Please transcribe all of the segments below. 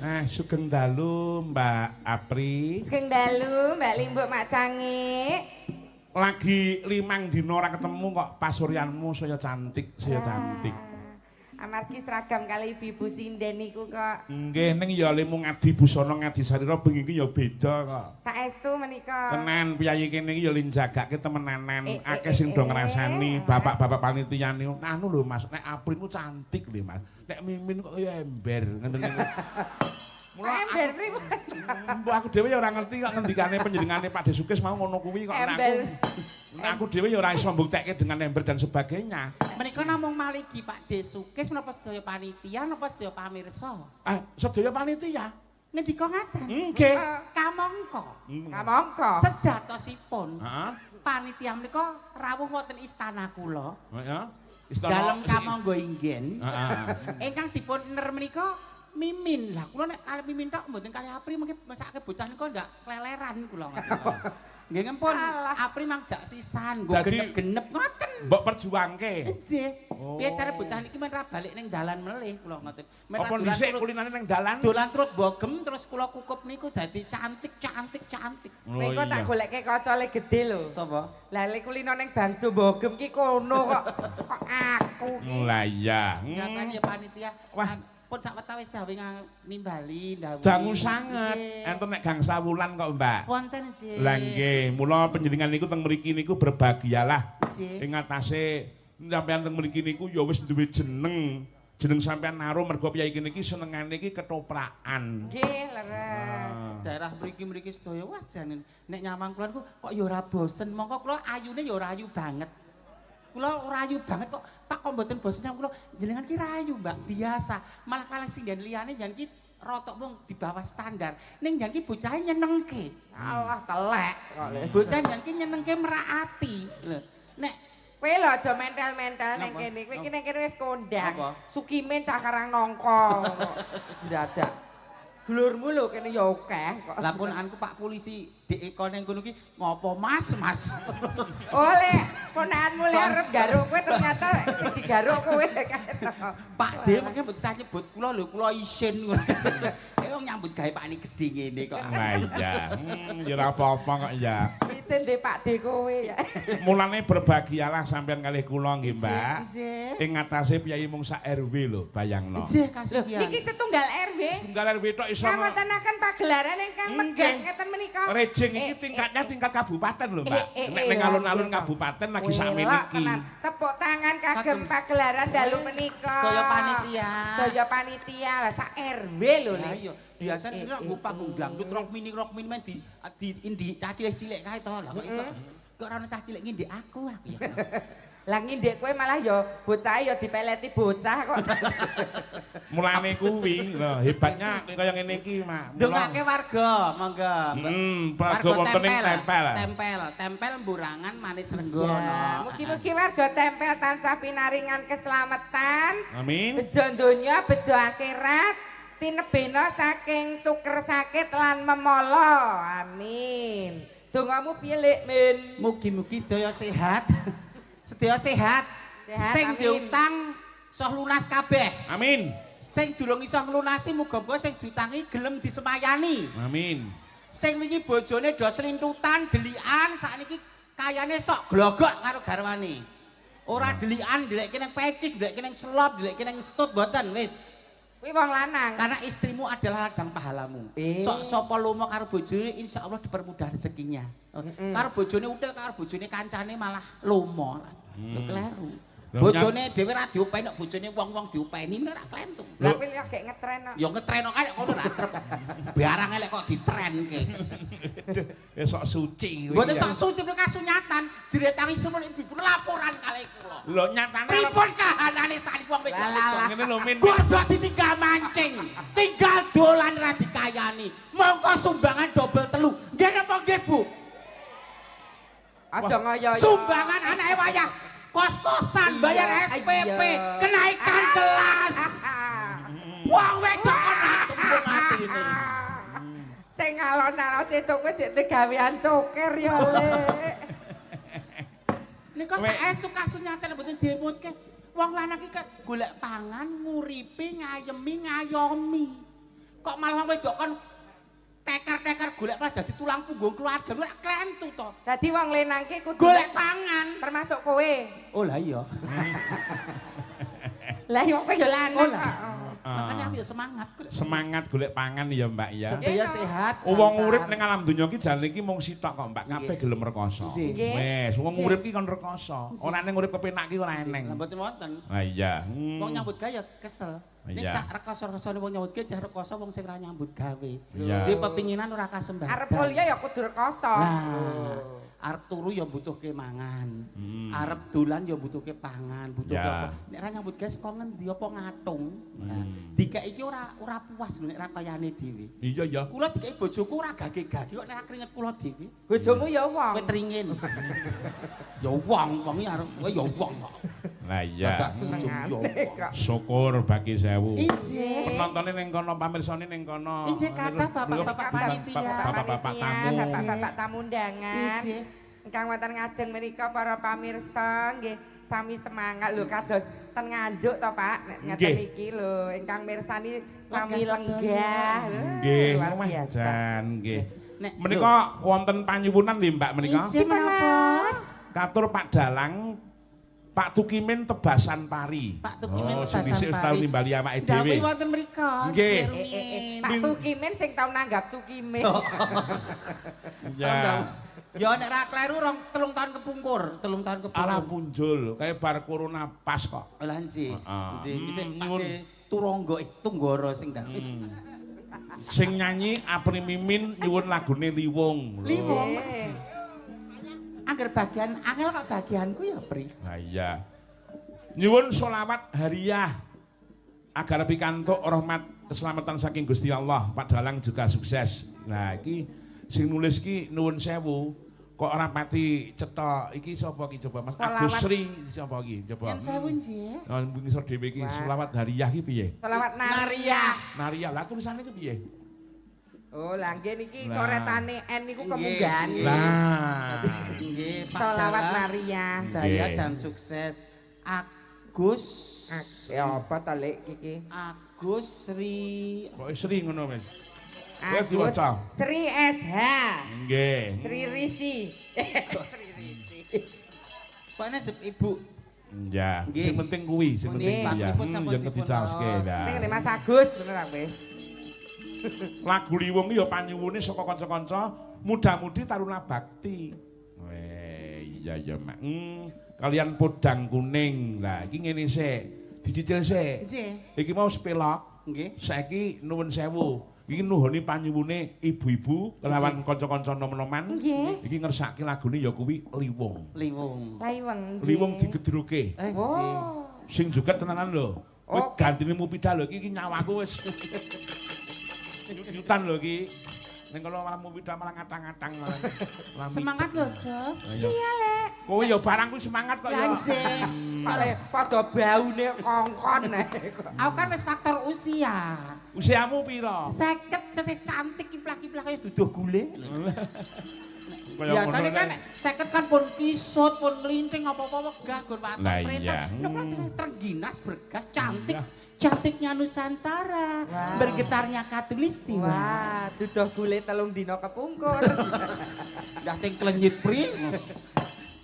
Nah, sugeng dalu Mbak Apri. Sugeng dalu Mbak Limbuk Mak Cangik. Lagi 5 dina ora ketemu kok pasuryanmu saya cantik, saya cantik. Amargi seragam kali ibu-ibu sinden niku kok. Nggih, ning ya lemu ngadi busana ngadi sarira bengi iki ya beda kok. Saestu menika. Tenan piyayi kene iki ya linjagake temenanan, akeh sing do ngrasani, bapak-bapak panitia niku. Anu lho Mas, nek Apri ku cantik lho Mas. Nek Mimin kok ya ember ngoten niku. Mula ember pripun? Mbok aku dhewe ya ora ngerti kok ngendikane panjenengane Pak Desukis mau ngono kuwi kok nek aku. Nek aku dhewe ya ora iso mbuktekke dengan ember dan sebagainya. Menika namung maligi Pak Desukis menapa sedaya panitia napa sedaya pamirsa? Ah, sedaya panitia. Ngendika ngaten? Nggih. Kamangka. Kamangka. Sejatosipun. Heeh. Panitia menika rawuh wonten istana kula. Heeh. Istana dalem kamangga inggen. Heeh. Ingkang dipun ner menika Mimin. Lah kula nek kalih Mimin tok mboten kalih Apri mengke mesake bocah nika ndak kleleran kula ngoten. Nggih ngempun Apri mang jak sisan nggo genep-genep ngoten. Mbok perjuangke. Nggih. Piye cara bocah niki men ra balik ning dalan melih kula ngoten. Men apa dhisik kulinane ning dalan? Dolan trut bogem terus kula kukup niku dadi cantik cantik cantik. Kowe kok tak golekke kacale gedhe lho. Sapa? Lah lek kulino ning Bangjo Bogem ki kono kok kok aku ki. Lah iya. Nyatane ya panitia. Wah. Pun sak wetawis dawuh nimbali ndawuhi. Dangu sanget. Enten nek gangsa wulan kok, Mbak. Wonten nggih. Lah nggih, mula panjenengan niku teng mriki niku berbahagialah. Ing atase sampeyan teng mriki niku ya wis duwe jeneng. Jeneng sampeyan naruh mergo piyai kene iki senengane iki ketoprakan. Nggih, leres. Daerah mriki-mriki sedaya wah jane nek nyawang kula niku kok ya ora bosen. Mongko kula ayune ya ora ayu banget. Kula ora ayu banget kok. Pak kok mboten bosen kula jenengan ki rayu Mbak biasa malah kalah singgan liyane jan ki rotok wong di bawah standar ning jan ki bocahe nyenengke. Allah telek kok lho. Bocah jan ki nyenengke merak ati lho. Nek kowe lho aja mentel-mentel ning kene kowe iki ning kene wis kondang. Sukimen cah karang nongko ndadak. Dulurmu lho kene ya akeh kok. Lah ponakanku Pak polisi dhek eko ning kono ki ngopo Mas, Mas. Oleh ponakanmu le arep garuk kowe ternyata sing digaruk kowe. Pak D mengke mboten sah nyebut kula lho, kula isin ngono. Wong nyambut gawe Pak ni gedhe ngene kok. Lah iya. Ya ora apa-apa kok ya. Isin dhe Pak D kowe ya. Mulane berbahagialah sampean kalih kula nggih, Mbak. Ing ngatasé piyayi mung sak RW lho, bayangno. Nggih, kasihan. Niki setunggal RW. Setunggal RW tok iso. Ngawontenaken pagelaran ingkang megah ngeten menika. Rejing iki tingkatnya tingkat kabupaten lho, Mbak. Nek ning alun-alun kabupaten lagi sakmene iki. Tepuk tangan kagem pagelaran dalu menika. Sedaya panitia. Sedaya panitia lah sak RW lho. Lah iya, biasane nek nggo panggung dangdut rock mini men di indi cah cilik-cilik kae to. Lah kok kok ora ono cah cilik ngindik aku ya. Lah ngindik kowe malah ya bocah ya dipeleti bocah kok. Mulane kuwi lho hebatnya kaya ngene iki, Mak. Ndongake warga, monggo. Warga wonten ing Tempel. Tempel, Tempel Mburangan Manis Renggono. Mugi-mugi warga Tempel tansah pinaringan keselamatan. Amin. Bejo donya, bejo akhirat, tinebena saking suker sakit lan memala. Amin. Dongamu piye, Lek Min? Mugi-mugi sedaya sehat. Sedaya sehat. Sing diutang iso lunas kabeh. Amin. Sing durung iso nglunasi muga-muga sing diutangi gelem disemayani. Amin. Sing wingi bojone do slintutan, delikan, sakniki kayane sok glogok karo garwane. Ora delikan, ndelekke nang pecis, ndelekke nang selop, ndelekke nang stut mboten wis. Kuwi wong lanang. Karena istrimu adalah ladang pahalamu. Sok sapa lomo karo bojone insyaallah dipermudah rezekinya. Karo bojone util karo bojone kancane malah lomo. Lho kleru. Bojone dhewe ra diopeni kok bojone wong-wong diopeni ora klentu. Lah kuwi lagi ngetren kok. Ya ngetren kok kae kono ra trep. Barang elek kok ditrenke. Ya sok suci kuwi. Mboten sok suci menika kasunyatan. Jretangi semono ibu laporan kalih kula. Lho nyatane pripun kahanane sakniki wong wedok. Ngene lho Min. Godhok ditinggal mancing, tinggal dolan ra dikayani. Mongko sumbangan dobel 3. Nggih napa nggih, Bu? Aja ngoyo. Sumbangan anake wayah kos-kosan bayar SPP, kenaikan kelas. Wong wedok ora cembung atine. Sing alon-alon sesuk kowe jek gawean coker ya, Lek. Nika saestu kasunyatan mboten diemutke. Wong lanang iki golek pangan, nguripi, ngayemi, ngayomi. Kok malah wong wedok kon teker-teker golek malah dadi tulang punggung keluarga. Ora klentu to. Dadi wong lanang ki kudu golek pangan. Termasuk kowe. Oh lah iya. Lah iya kowe ya lanang. Makanya aku ya semangat. Semangat golek pangan ya Mbak ya. Sedaya sehat. Wong urip ning alam donya iki jane iki mung sitok kok Mbak, kabeh gelem rekoso. Wes, wong urip iki kon rekoso. Ora ning urip kepenak iki ora eneng. Lah mboten wonten. Lah iya. Wong nyambut gawe ya kesel. Ning sak rekoso-rekosone wong nyambut gawe jeh rekoso wong sing ora nyambut gawe. Dhewe pepinginan ora kasembadan. Arep kuliah ya kudu rekoso. Arep turu ya butuhke mangan. Arep dolan ya butuhke pangan, butuhke apa. Nek ora nyambut gawe saka ngendi apa ngatung. Nah, dikek iki ora puas nek ora kayane dhewe. Iya ya. Kula dikeki bojoku ora gage-gage kok nek ora keringet kula dhewe. Bojomu ya wong. Kowe tringin. Ya wong, wong iki arep kowe ya wong kok. Lah iya. Syukur bagi sewu. Penontone ning kono, pamirsane ning kono. Injih kathah bapak-bapak panitia, bapak-bapak tamu, bapak-bapak tamu undangan. Ingkang wonten ngajeng menika para pamirsa nggih sami semangat lho kados ten Nganjuk to Pak nek ngeten iki lho ingkang mirsani sami lenggah. Nggih, luar biasa. Nggih. Menika wonten panyuwunan nggih Mbak menika. Injih menapa? Katur Pak Dalang Pak Tukimin tebasan pari. Pak Tukimin tebasan pari. Oh, tau nimbali awake dhewe. Dawuh wonten mriku. Nggih. Pak Tukimin sing tau nanggap Tukimin. Ya. Ya nek ra kleru 3 tahun kepungkur, 3 tahun kepungkur. Alah punjul, kaya bar corona pas kok. Lah nggih. Nggih, iki sing Pak Turangga Tunggara sing ndang. Sing nyanyi Apri Mimin nyuwun lagune Liwung. Liwung. Angger bagian angel kok bagianku ya Pri. Lah iya. Nyuwun sholawat hariah agar pikantuk rahmat keselamatan saking Gusti Allah. Pak Dalang juga sukses. Nah iki sing nulis iki nuwun sewu kok ora pati cetha. Iki sapa iki coba Mas Agus Sri sapa iki coba. Yen sewu nggih. Oh ngisor dhewe iki sholawat hariah iki piye? Sholawat nariyah. Nariyah. Lah tulisane iki piye? Oh, lah nggih niki coretane N niku kemunggahan. Lah. Nggih, Pak Sholawat nariyah. Jaya dan sukses. Agus ya apa ta Lek iki? Agus Sri. Kok Sri ngono, Mas? Agus Sri SH. Nggih. Sri Risi. Sri Risi. Pokoknya Ibu. Ya, sing penting kuwi, sing penting kuwi ya. Yang dicaoske. Ning Mas Agus bener ta wis. Lagu Liwung ya panyuwune saka kanca-kanca muda-mudi Taruna Bakti. Weh, iya ya, Mak. Kalian podang kuning. Lah iki ngene sik, dicicil sik. Nggih. Iki mau sepelok. Nggih. Saiki nuwun sewu. Iki nuhoni panyuwune ibu-ibu kelawan kanca-kanca nom-noman. Iki ngersake lagune ya kuwi Liwung. Liwung. Liwung. Liwung digedroke. Oh. Sing joget tenanan lho. Kowe gantine Mupida lho iki nyawaku wis. Nyutan lho iki. Ning kono malah Mupida malah ngatang-ngatang malah. Semangat lho, Jos. Iya, Lek. Kowe ya barang kuwi semangat kok ya. Nggih. Padha baune kongkon. Aku kan wis faktor usia. Usiamu pira? 50 tetes cantik kiplah-kiplah kaya duduh gule. Biasane kan 50 kan pun kisut, pun nglinting apa-apa wegah gon waton perintah. Nek terengginas bergas cantik. Cantiknya Nusantara, bergetarnya Katulistiwa. Wah, duduh gule 3 dina kepungkur. Ndah ting klenyit Pri.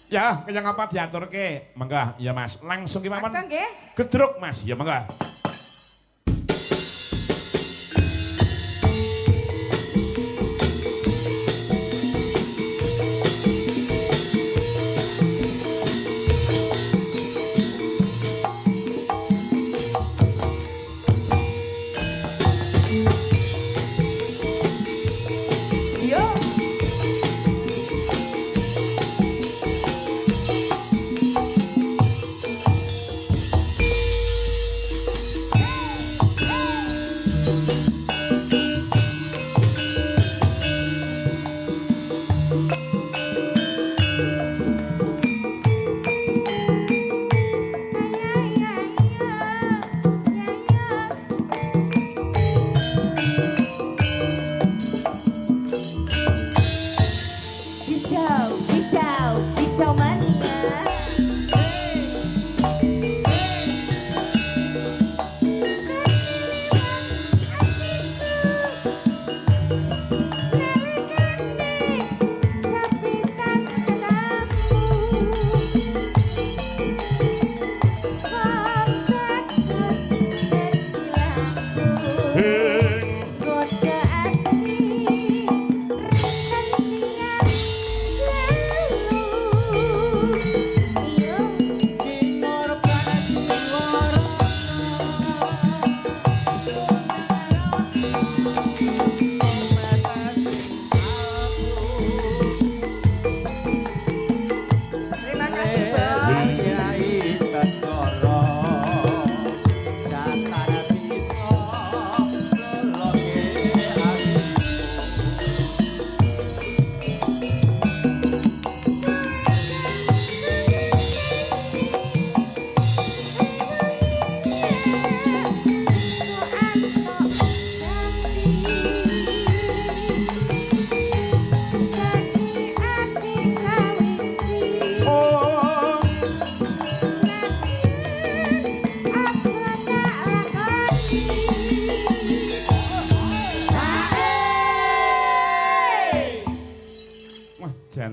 Ya, kenyang apa diaturke? Monggo, ya Mas. Langsung ki mawon. Langsung nggih. Gedruk Mas, ya monggo. Yo.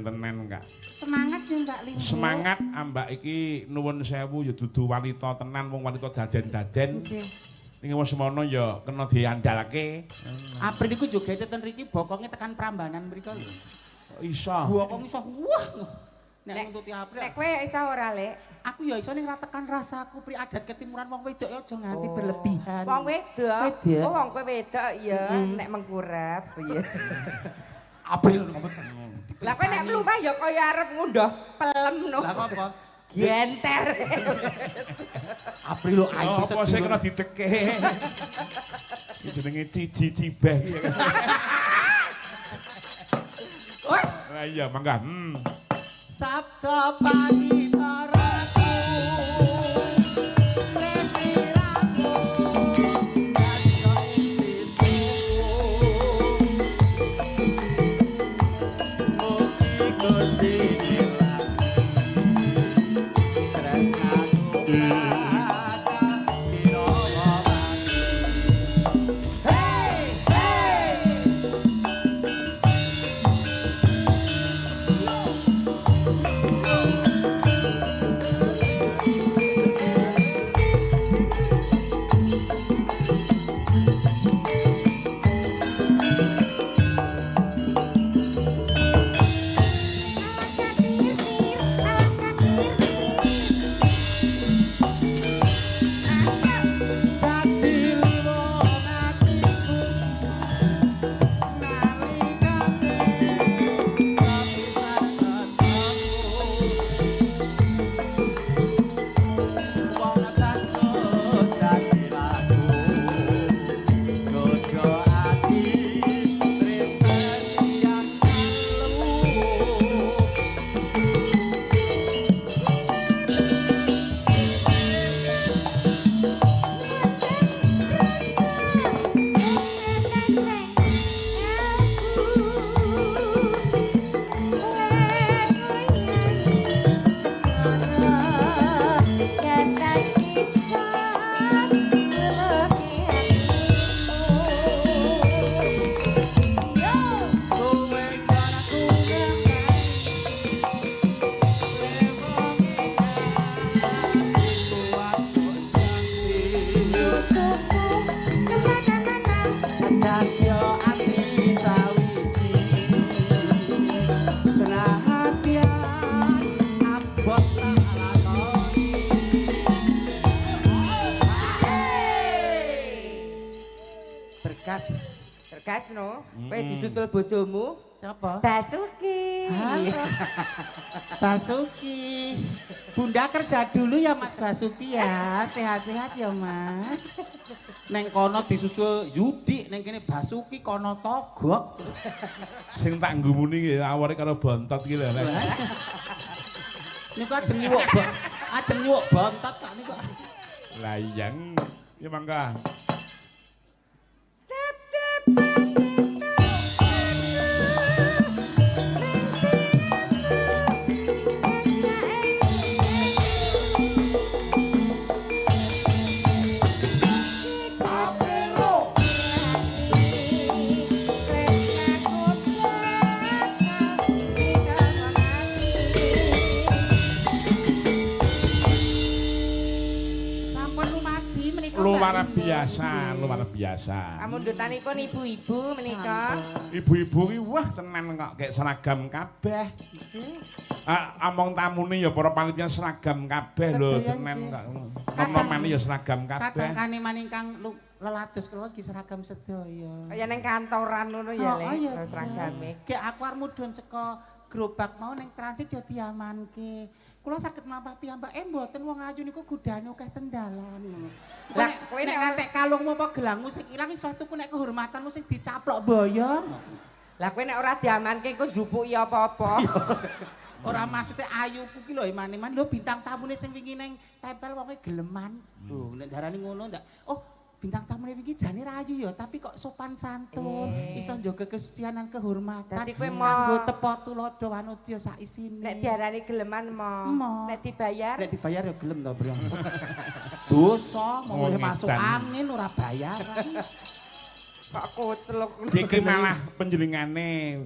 tenan, Kak. Semangat ya Mbak Limbuk. Semangat ambak iki nuwun sewu ya dudu wanita tenan, wong wanita daden-daden. Nggih. Ning wis semono ya kena diandalke. April niku jogete ten mriki bokonge tekan Prambanan mriko lho. Iso. Bokong iso wah. Nek nguntuti April. Nek kowe iso ora, Lek? Aku ya iso ning ra tekan rasaku pri adat ketimuran wong wedok ya aja nganti berlebihan. Wong wedok. Oh, wong kowe wedok ya nek mengkurep ya. April ngomong. Lah kowe nek mlumah ya kaya arep ngunduh pelem no. Lah kok apa? Genter. April lho ae apa sing kena diteke. Iki jenenge ciji cibeh iki. Lah iya mangga. Sabda panitaraku resiraku dadi sisiku mugi Gusti tresnaku kira mati. Hey hey. Dadi liwong atiku nalikane kapisan ketemu wong bagus dadi lagu godho ati trepes yang telu. Suwe konaku ngekai lewonge atiku aku janji dadi ati sawiji senadyan abot tak lakoni. Berkas Berkas no, kowe disusul bojomu siapa? Basuki. Halo. Basuki. Bunda kerja dulu ya Mas Basuki ya. Sehat-sehat ya Mas. Neng kono disusul Yudi, neng kene Basuki kono Togok. Sing tak nggumuni iki awore karo bontot iki lho. Niku ajeng nyuwuk ajeng nyuwuk bontot kok niku. Lah iya. Ya mangga. Sampun lumadi menika. Luar biasa, luar biasa. Kamundutanipun ibu-ibu menika. Ibu-ibu ki wah tenan kok kayak seragam kabeh. Among tamune ya para panitia seragam kabeh lho tenan kok. Nom-nomane ya seragam kabeh. Kadang kane maningkang lelados kula iki seragam sedaya. Kaya ning kantoran ngono ya, Lek, seragame. Gek aku arep mudhun saka gerobak mau ning transit ya diamanke. Kula saged mlampah piyambak, mboten wong ayu niku godane akeh tendalan. Lah kowe nek ngantek kalungmu apa gelangmu sing ilang iso tuku nek kehormatanmu sing dicaplok boyong. Lah kowe nek ora diamanke engko njupuki apa-apa. Ora maksudnya ayuku ki lho iman-iman lho bintang tamune sing wingi ning tempel wonge geleman. Lho nek darani ngono ndak. Oh, bintang tamune wingi jane ra ayu ya, tapi kok sopan santun, iso njaga kesucian lan kehormatan. Dadi kowe nganggo tepa tuladha wanodya sak isine. Nek diarani geleman mo. Nek dibayar? Nek dibayar ya gelem to, Bro. Dosa, mau masuk angin ora bayaran. Kok koclok. Iki malah panjenengane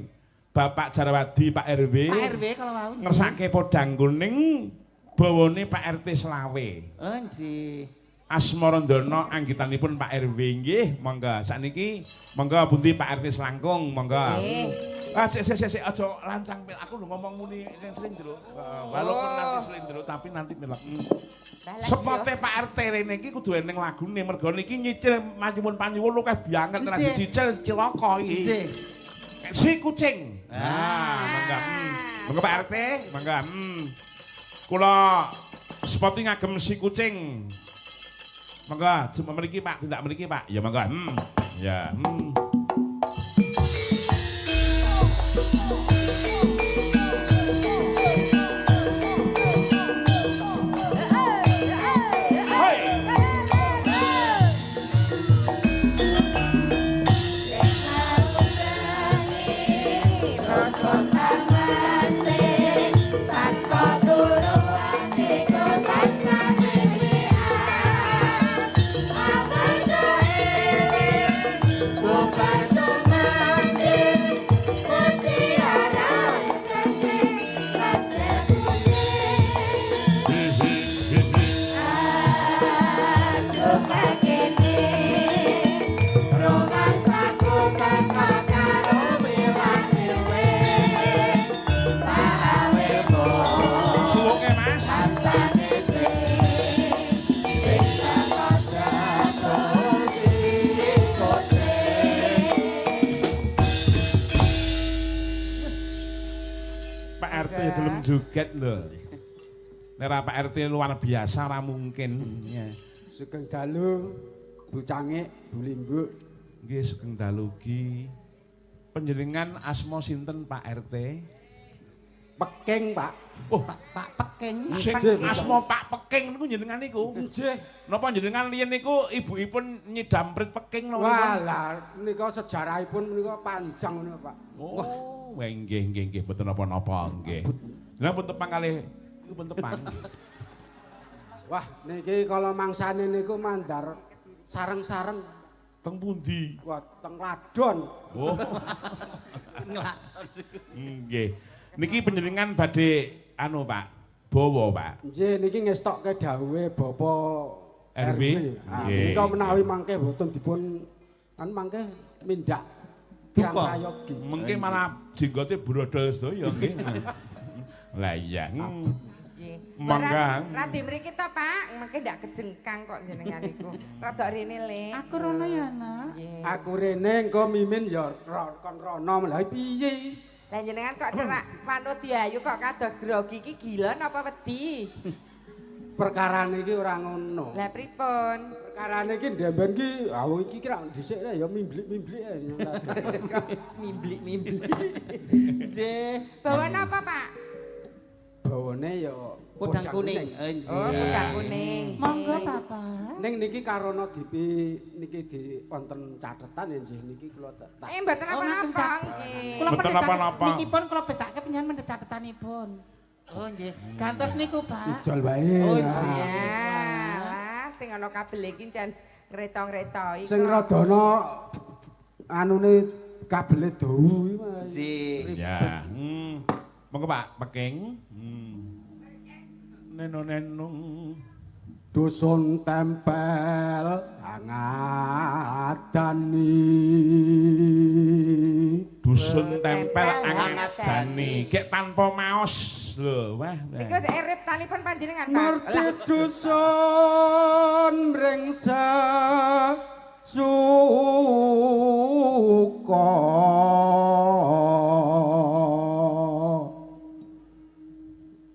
Bapak Jarwadi Pak RW. Pak RW kalau wau. Ngersake podang kuning bawane Pak RT selawe. Oh nggih. Asmarandana anggitanipun Pak RW nggih, monggo. Sakniki monggo pundi Pak RT selangkung, monggo. Nggih. Ah sik sik sik aja lancang pil. Aku lho ngomong muni slendro. Walaupun nanti slendro tapi nanti melek. Sepote Pak RT rene iki kudu eneng lagune mergo niki nyicil manyuwun panyuwun akeh banget nek dicicil cilaka iki. Nggih. Si kucing. Ah, mangga. Mangga Pak RT, mangga. Kula spoti ngagem si kucing. Mangga, cuma mriki Pak, tindak mriki Pak. Ya mangga. Ya. Joget lho. Nek ra Pak RT luar biasa ora mungkin. Ya. Sugeng dalu Bu Cangik, Bu Limbuk. Nggih sugeng dalu ugi. Panjenengan asma sinten Pak RT? Peking, Pak. Oh, Pak Peking. Sing asma Pak Peking niku jenengan niku. Nggih. Napa jenengan riyen niku ibuipun nyidam prit peking napa? Wah, lah nika sejarahipun menika panjang ngono, Pak. Oh, nggih nggih nggih mboten napa-napa nggih. Lah pun tepang kalih niku pun tepang. Wah, niki kala mangsane niku mandar sareng-sareng teng pundi? Wah, teng Ladon. Oh. Nggih. Niki panjenengan badhe anu Pak, bawa Pak. Nggih, niki ngestokke dawuhe Bapak RW. Nggih. Menika menawi mangke mboten dipun kan mangke mindak duka. Mengke malah jenggote brodol sedaya nggih. Lah iya. Nggih. Mangga. Radi mriki to, Pak. Mengke ndak kejengkang kok jenengan niku. Rada rene le. Aku rono ya, Nak. Aku rene engko mimin ya kon rono. Lah piye? Lah jenengan kok cerak manut diayu kok kados grogi iki gila napa wedi? Perkarane iki ora ngono. Lah pripun? Perkarane iki ndemben ki ah wong iki kira dhisik ya mimblik-mimblik ae. Mimblik-mimblik. Nggih. Bawa napa, Pak? Bawane ya podang kuning. Oh, podang kuning. Monggo, Bapak. Ning niki karana dipi niki di wonten catetan ya nggih niki kula tak. Mboten napa-napa nggih. Kula Mboten napa-napa. Niki pun kula betake panjenengan mendhet catetanipun. Oh nggih. Gantos niku, Pak. Ijol wae. Oh nggih. Lah sing ana kabel iki jan ngrecong-recoki. Sing radana anune kabele dawa iki. Nggih. Ya. Monggo Pak Peking. Neno-nenung dusun tempel angadani. Dusun tempel angadani. Gek tanpa maos lho. Wah. Niku riptanipun panjenengan Pak. Ngerti dusun mringsa suka.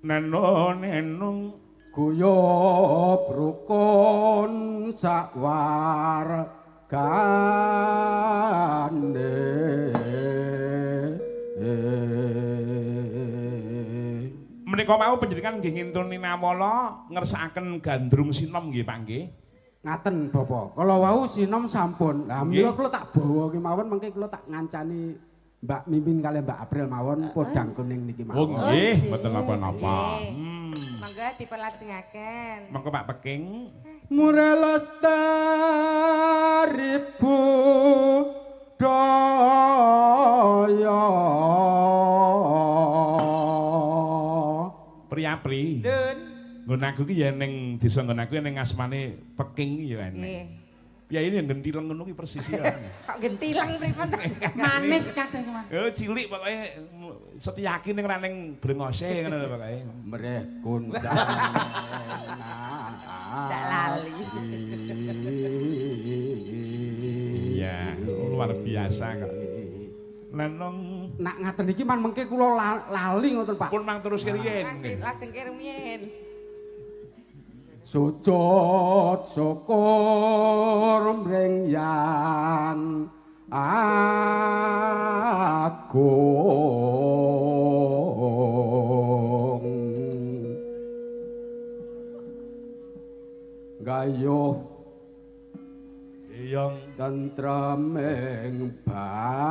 Neno nenung guyub rukun sakwargane. Menika mau panjenengan nggih ngintuni nawala ngersakaken gandrung sinom nggih Pak nggih. Ngaten Bapak. Kala wau sinom sampun. Lah menika kula tak bawa kemawon mengke kula tak ngancani Mbak Mimin kali Mbak April mawon podang kuning niki mawon. Oh nggih, mboten napa-napa. Monggo dipelajengaken. Monggo Pak Peking. Murah lestari budaya. Apri. Dun. Nggon aku ki ya ning desa nggon aku ning asmane Peking ya eneng. Nggih. Piye ini yang gentileng ngono ki persis ya. Kok gentileng pripun to? Manis kadang Mas. Oh cilik pokoke Setiaki ning ra ning brengose ngono lho pokoke. Mreh kondang. Ndak lali. Iya, luar biasa kok. Lenong Nak ngaten iki man mengke kula lali ngoten Pak. Pun mang terus riyen. Lajeng riyen. Sujud syukur mring yang agung. Gayuh Eyong tentreming bawana.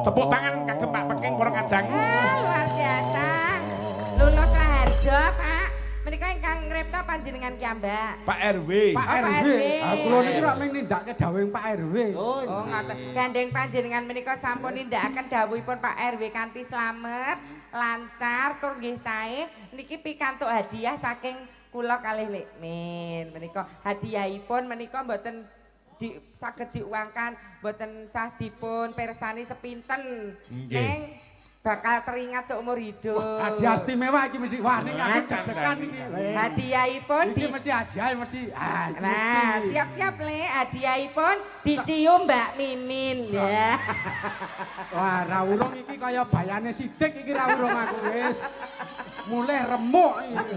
Tepuk tangan kagem Pak Peking para kajang. Luar biasa. Lulus Raharjo, Pak. Menika ingkang ngripta panjenengan kiyambak. Pak RW. Pak Oh, RW. Ah kula niki rak mung nindakake dawuhing Pak RW. Oh, Oh, ngoten. Gandeng panjenengan menika sampun nindakaken dawuhipun Pak RW kanthi slamet, lancar tur nggih sae. Niki pikantuk hadiah saking kula kalih Lekmin. Menika hadiahipun menika mboten saged diuangkan, mboten sah dipun pirsani sepinten. Nggih. Neng bakal teringat seumur hidup. Hadiah istimewa iki mesti. Wah niki aku deg-degan iki. Hadiahipun Iki mesti hadiah mesti. Ah, iki Nah, mesti. siap-siap Le, hadiahipun dicium Mbak Mimin ya. Wah, ra urung iki kaya bayane Sidik iki ra urung aku wis. Mulih remuk iki.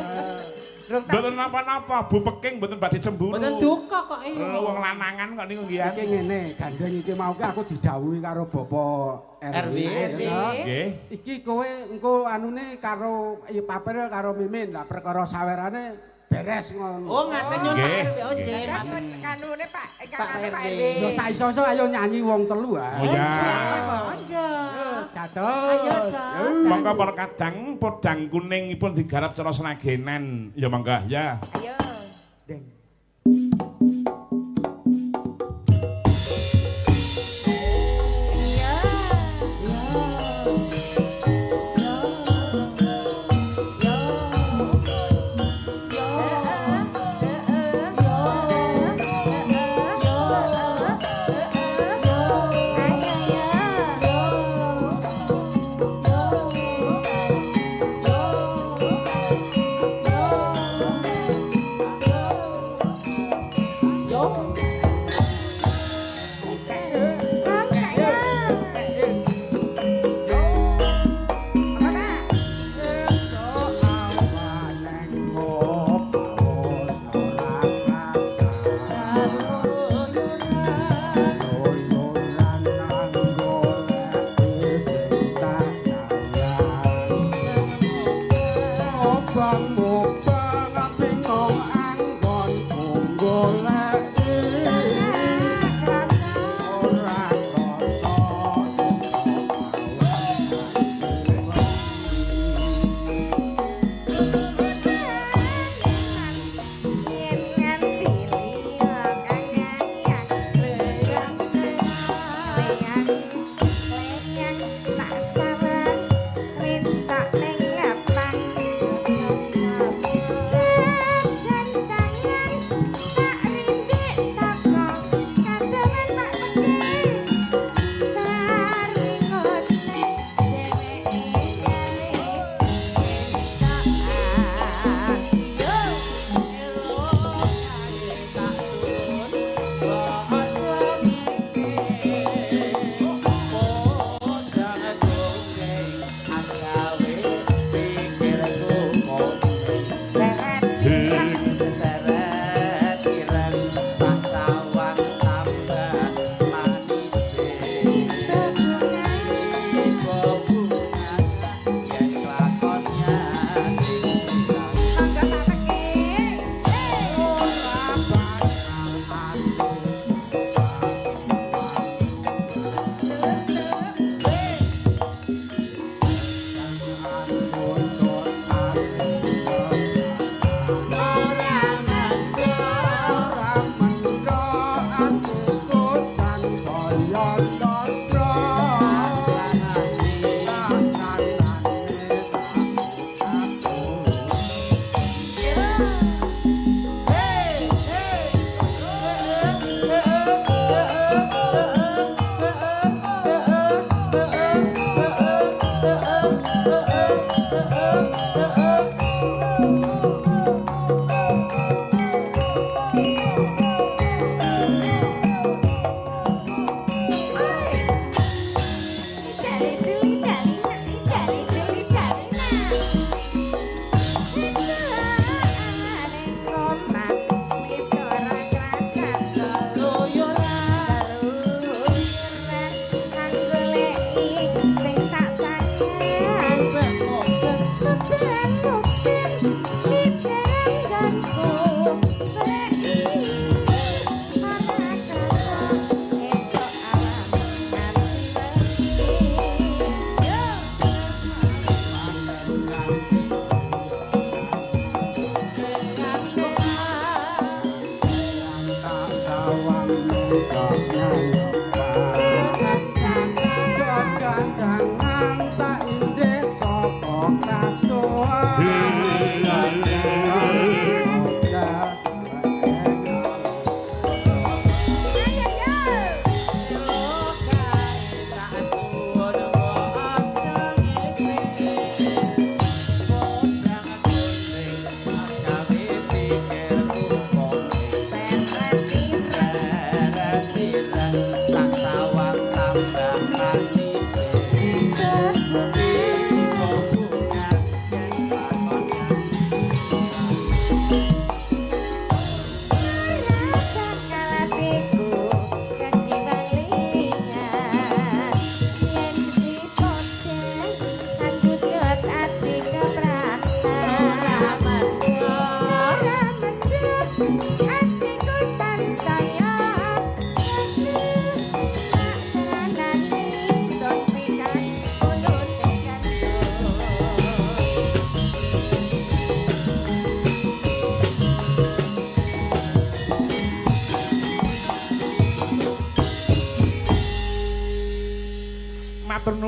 Mboten napa-napa, Bu Peking mboten badhe cemburu. Mboten duka kok iya. Wong lanangan kok niku nggih. Iki ngene, gandeng iki mau ki aku didhawuhi karo Bapak RW. Nggih. Iki kowe engko anune karo Papel karo Mimin lah perkara sawerane beres ngono. Oh, ngaten nyuwun Pak RW. Oh, nggih. Kanune Pak, Pak kanune Pak RW. RW. Yo sak iso-iso ayo nyanyi wong telu ah. Oh ya. Monggo. Dados. Ayo, Cak. Monggo para kadang podang kuningipun digarap cara sragenan. Ya monggo ya. Ayo. Deng. Iya.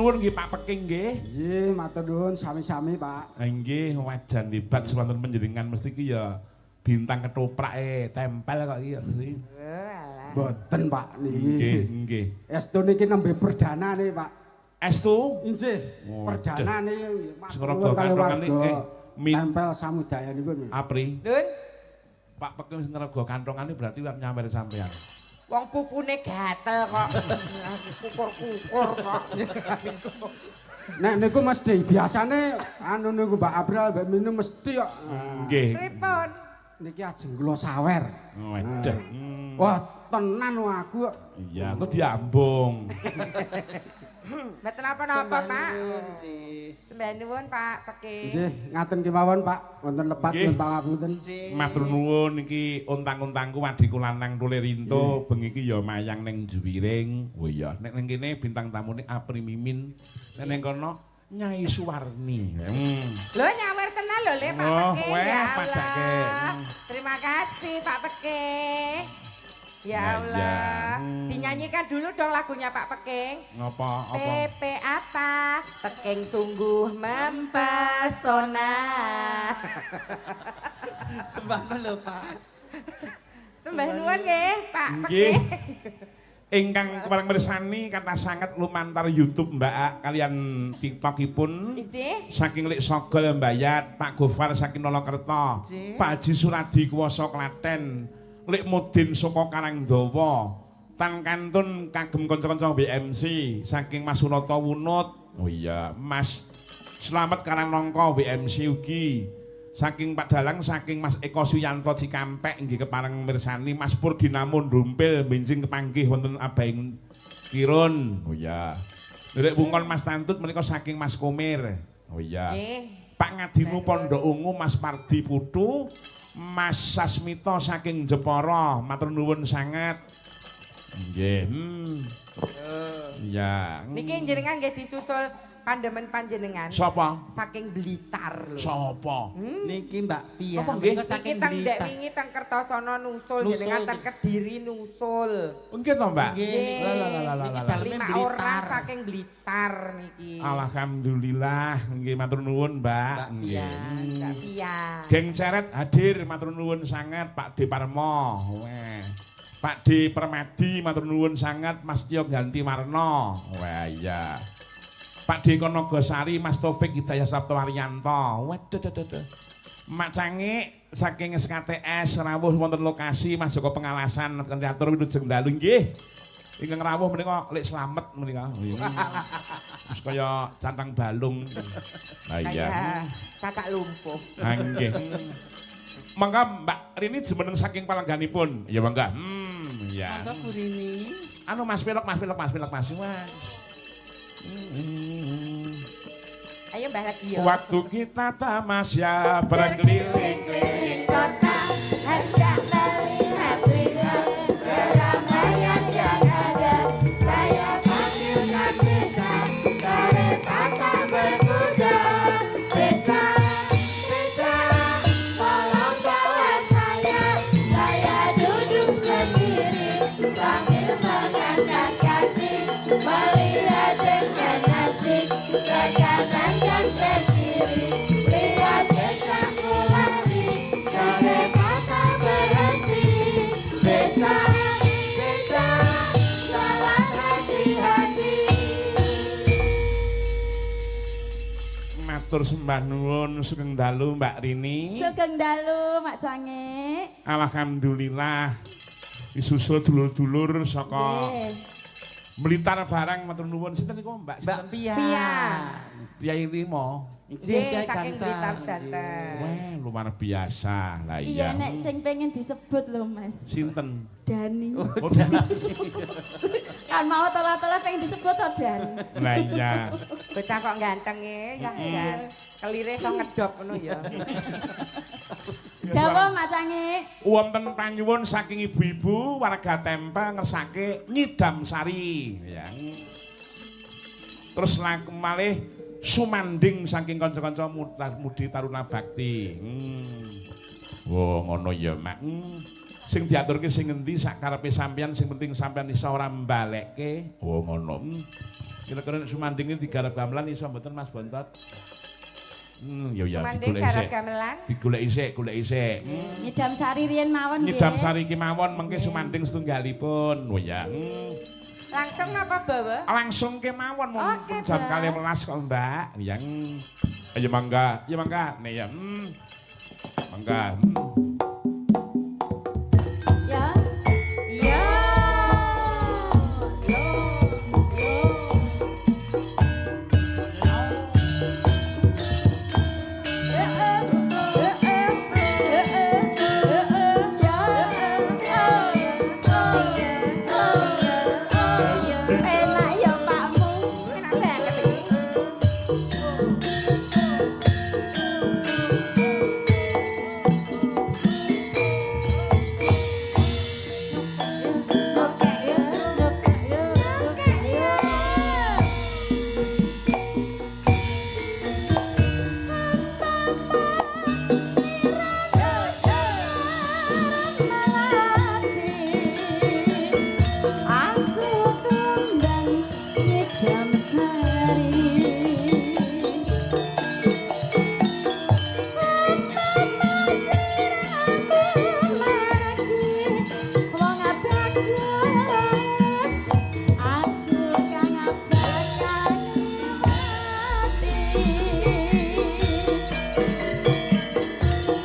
nuwun nggih Pak Peking nggih. Nggih, matur nuwun sami-sami Pak. Nggih, wajan hebat sewonten panjenengan mesti ki ya bintang ketoprake tempel kok iki mesti. Mboten Pak niki. Nggih, nggih. Estu niki nembe perdana nih Pak. Estu? Inggih, perdana niki. Sing kantongane tempel samudayanipun. Apri. Nun. Pak Peking sing ngrego kantongane berarti arep nyawer sampean. Wong pupune gatel kok. Kukur-kukur kok. Nek niku mesti biasane anu niku Mbak April mbak minum mesti kok. Nggih. Pripun? Niki ajeng kula sawer. Waduh. Wah, tenan aku kok. Iya, aku diambung. Mboten napa-napa, Pak. Sembah nuwun, Pak Peking. Nggih, ngaten kemawon, Pak. Wonten lepat nyuwun pangapunten. Matur nuwun iki untang-untangku adhiku lanang Tule Rinto bengi iki ya mayang ning Juwiring. Oh iya, nek ning kene bintang tamune Apri Mimin. Nek ning kono Nyai Suwarni. Lho nyawer tenan lho Le Pak Peking. Ya Allah. Terima kasih Pak Peking. Ya Allah, dinyanyikan dulu dong lagunya Pak Peking. Ngapa? Apa? PP apa? Peking sungguh mempesona. Sembah nuwun lho Pak. Sembah nuwun nggih Pak Peking. Ingkang kepareng mirsani kathah sanget lumantar YouTube Mbak kalian TikTokipun. Saking Lik Sogol Mbayat, Pak Gofar saking Nolokerto, Pak Haji Suradi Kuwasa Klaten. Lik Mudin saka Karangdawa, tan kantun kagem kanca-kanca WMC saking Mas Sunoto Wunut. Oh iya, Mas Slamet Karangnangka WMC ugi. Saking Pak Dalang saking Mas Eko Suyanto Cikampek nggih kepareng mirsani Mas Purdinamo Ndumpil benjing kepanggih wonten Abaing Kirun. Oh iya. Nderek wungkon Mas Tantut menika saking Mas Komir. Oh iya. Pak Ngadimu Pondok Ungu Mas Pardi Putu, Mas Sasmito saking Jepara, matur nuwun sanget. Nggih. Ya. Niki njenengan nggih disusul pandemen panjenengan. Sapa? Saking Blitar lho. Sapa? Niki Mbak Fia. Nggih? Niki teng ndek wingi teng Kertosono nusul jenengan teng Kediri nusul. Nggih to, Mbak? Nggih. Niki 5 orang saking Blitar niki. Alhamdulillah nggih matur nuwun, Mbak. Nggih. Mbak Fia. Geng Ceret hadir matur nuwun sanget Pak D Parmo. Wah. Pak D Permadi matur nuwun sanget Mas Tyo Ganti Warna. Wah iya. Pak D Konogosari, Mas Taufik Hidayah Sabto Waryanto. Waduh, duh. Mak Cangik saking SKTS rawuh wonten lokasi Mas Joko Pengalasan kanthi atur wilujeng dalu nggih. Ingkang rawuh menika Lik Slamet menika. Wis kaya cantang balung. Lah iya. Cacak lumpuh. Ha nggih. Mangga Mbak Rini jumeneng saking palengganipun. Ya mangga. Ya. Mangga Bu Rini. Anu Mas Pelok, Mas Pelok, Mas Pelok, Mas. Wah. Ayo Mbah lagi ya. Waktu kita tamasya berkeliling-keliling kota, hendak melihat-lihat keramaian yang ada. Saya panggilkan beca, kereta tak berkuda. Beca, beca, tolong bawa saya. Saya duduk sendiri sambil mengangkat kaki, melihat dengan asik ke kanan dan ke kiri. Lihat becakku lari, kereta tak berhenti. Beca, beca, salah hati-hati. Matur sembah nuwun sugeng dalu Mbak Rini. Sugeng dalu Mak Cangik. Alhamdulillah disusul dulur-dulur saka Blitar barang matur nuwun. Sinten niku Mbak? Mbak Fia. Fia. Priyayi lima. Nggih, saking Blitar sedanten. Wah, luar biasa. Lah iya. Iya nek sing pengen disebut lho, Mas. Sinten? Dani. Oh, Dani. Kan mau tolah-tolah pengen disebut to, Dan. Lah iya. Bocah kok ganteng e, ya jan. Kelire iso ngedop ngono ya. Dawa macange. Wonten panyuwun saking ibu-ibu warga Tempel ngersake nyidam sari ya. Terus malih sumanding saking kanca-kanca mudi Taruna Bakti. Oh, ngono ya, Mak. Sing diaturke sing ngendi sak karepe sampeyan, sing penting sampeyan iso ora mbalekke. Oh, ngono. Kira-kira nek sumanding iki digarap gamelan iso mboten Mas Bontot? Ya ya Sumanding digoleki garap sik. gamelan. Digoleki sik, goleki sik. Nyidam sari riyen mawon nggih. Nyidam sari iki mawon mengke sumanding setunggalipun. Oh ya. Langsung napa bawa? Langsung kemawon mung Oke, jam Bos. 12 kok, Mbak. Ya. Ayo mangga, ya mangga. Nih ya. Mangga. Ya. Iya. Enak ya Pakmu. Enak banget iki. Aku kondang nyidam sari. Wong bagus, aku kang bakal mati.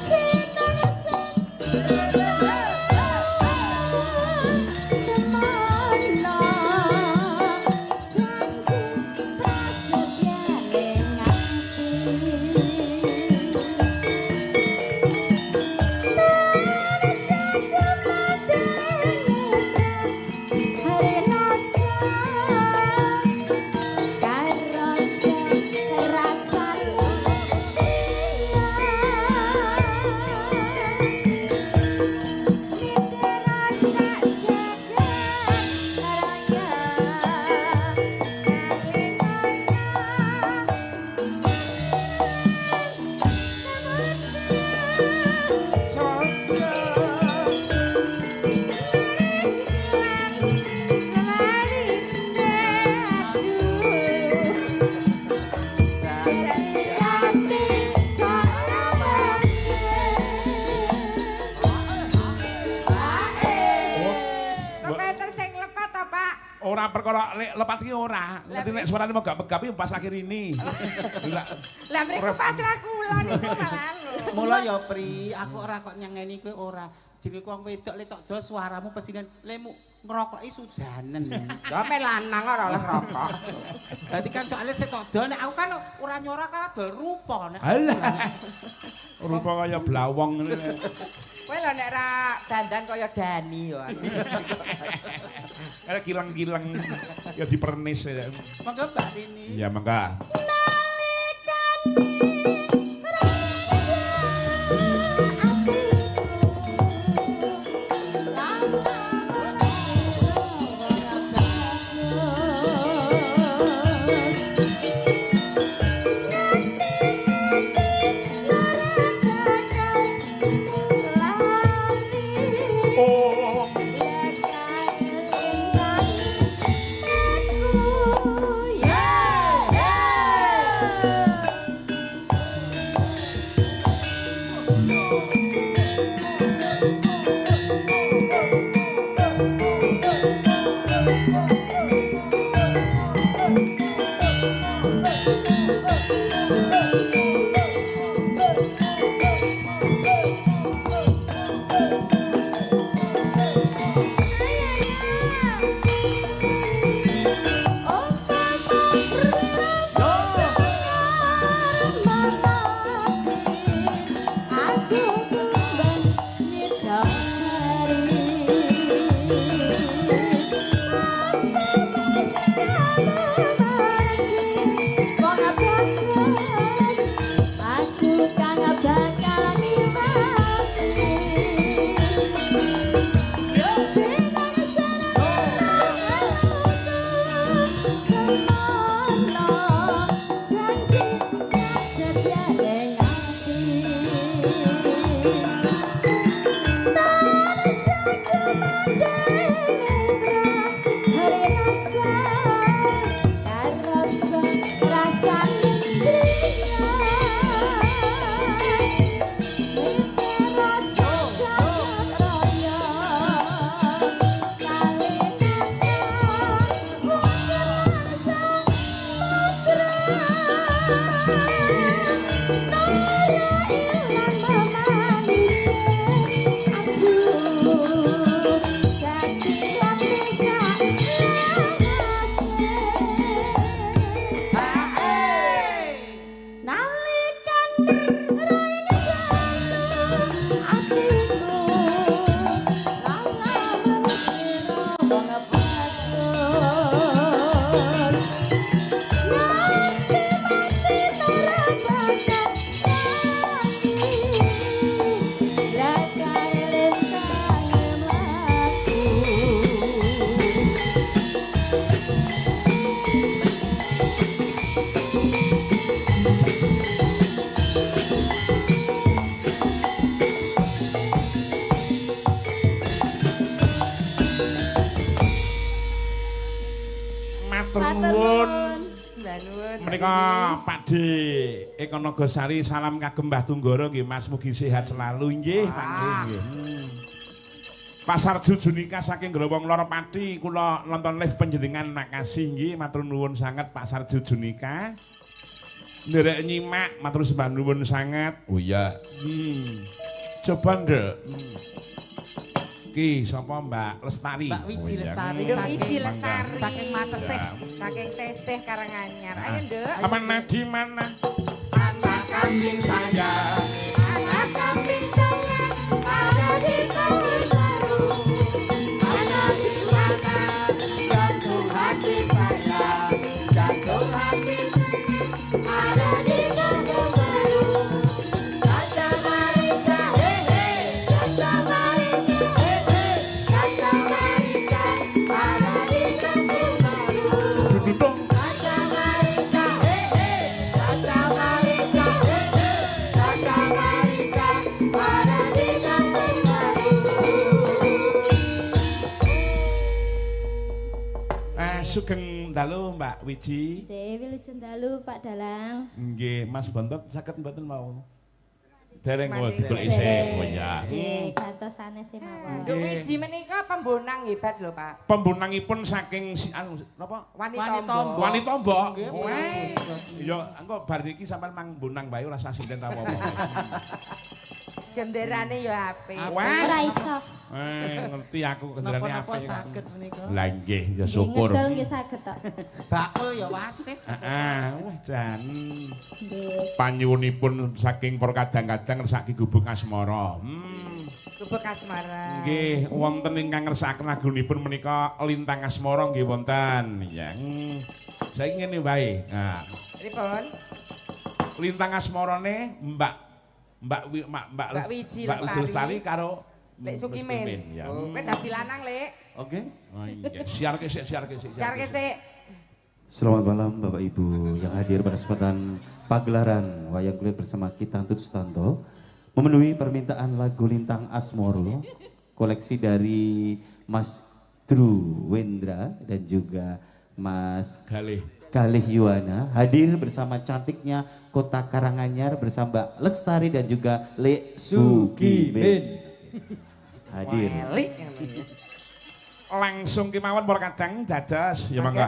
Sinten sing semono janji prasetyane ngati. Peter sing lepat to, Pak? Ora perkara lek lepat iki ora. Ngerti nek suarane mau gak megap iki pas akhir ini. Lah Lah mriku pasrah kula niku malah. Mula ya Pri, aku ora kok nyangeni kowe ora. Jenenge wong wedok le tok dol suaramu pesinen lemu ngrokoki sudanen. Ya men lanang ora oleh rokok. Dadi kan soalnya sik tok dol nek aku kan ora nyora kan dol rupa nek. Alah. Rupa kaya blawong ngene. Kowe lho nek ra dandan kaya Dani yo. Kaya kileng-kileng ya dipernis ya. Monggo Mbak Rini. Ya mangga. Oh. Yeah! Menika Pak D Eko Nogosari salam kagem Mbah Tunggara nggih Mas mugi sehat selalu nggih Pak nggih. Pasar Jujunika saking Growong Lor Pati kula nonton live panjenengan makasih nggih matur nuwun sanget Pak Sarju Junika. Nderek nyimak matur sembah nuwun sanget. Oh iya. Coba nduk. Ki sapa Mbak Lestari? Mbak Wiji Lestari. Nduk Wiji Lestari. Saking Matesih, saking Tesih Karanganyar. Ayo nduk. Mana di mana? Anak kambing saya. Anak kambing saya ada di kampung baru. Ada di mana? Jantung hati saya. Jantung hati ada di kampung baru. Caca marica he he, caca marica he he, caca marica ada di kampung baru. Caca marica he he, caca marica he he, caca marica ada di kampung baru. Sugeng dalu Mbak Wiji. Nggih, wilujeng dalu Pak Dalang. Nggih, Mas Bontot saged mboten mau. Dereng kok digoleki sik. Oh ya. Nggih, gantos sanes mawon. Nduk Wiji menika pembonang hebat lho, Pak. Pembonangipun saking anu napa? Wani Tombo. Wani Tombo. Wah. Ya engko bar iki sampean mang bonang wae ora usah sinten ta apa-apa. Genderane ya apik. Ora iso. Ngerti aku genderane apik. Napa-napa saged menika. Lah nggih, ya syukur. Ngedol nggih saged tok. Bakul ya wasis. Heeh, wah jan. Nggih. Panyuwunipun saking para kadang-kadang ngersake Gubuk Asmara. Gubuk Asmara. Nggih, wonten ingkang ngersakaken lagunipun menika Lintang Asmara nggih wonten. Ya. Saiki ngene wae. Nah, pripun? Lintang Asmarane Mbak Mbak Wiji Lestari karo Lek Sukimin. Ya. Oh, kowe dadi lanang, Lek. Oke. Oh iya, siarke sik, siarke sik. Siarke sik. Selamat malam Bapak Ibu yang hadir pada kesempatan pagelaran wayang kulit bersama kita Tut Sutanto memenuhi permintaan lagu Lintang Asmoro koleksi dari Mas Dru Wendra dan juga Mas Galih Yuwana hadir bersama cantiknya Kota Karanganyar bersama Mbak Lestari dan juga Lek Sukimin. Hadir. Langsung kemawon para kadang dados ya mangga.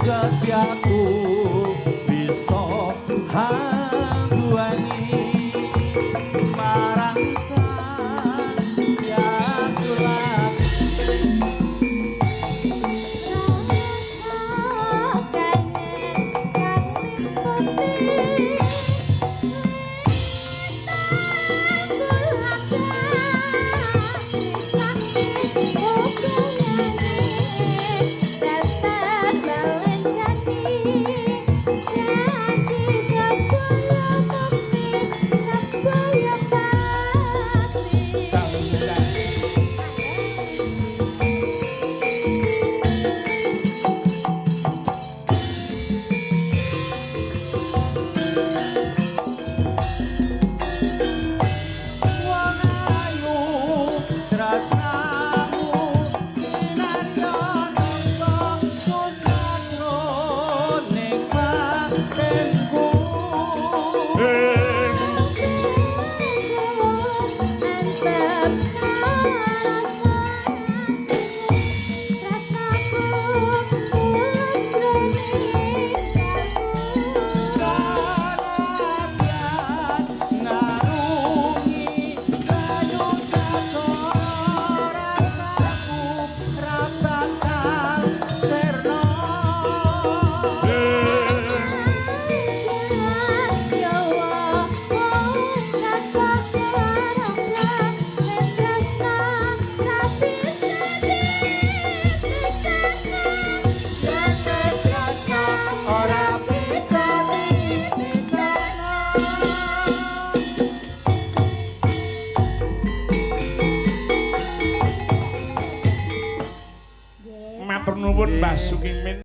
Setiaku bisa hangguani marang sayang sulap. Wong ayu tresnamu kinarya napa susajroning batinku. Sanadyan narungi kayu sagara rasaku ra bakal sirna. Ora bisa dipisahno. Matur nuwun Mbah Sukimin.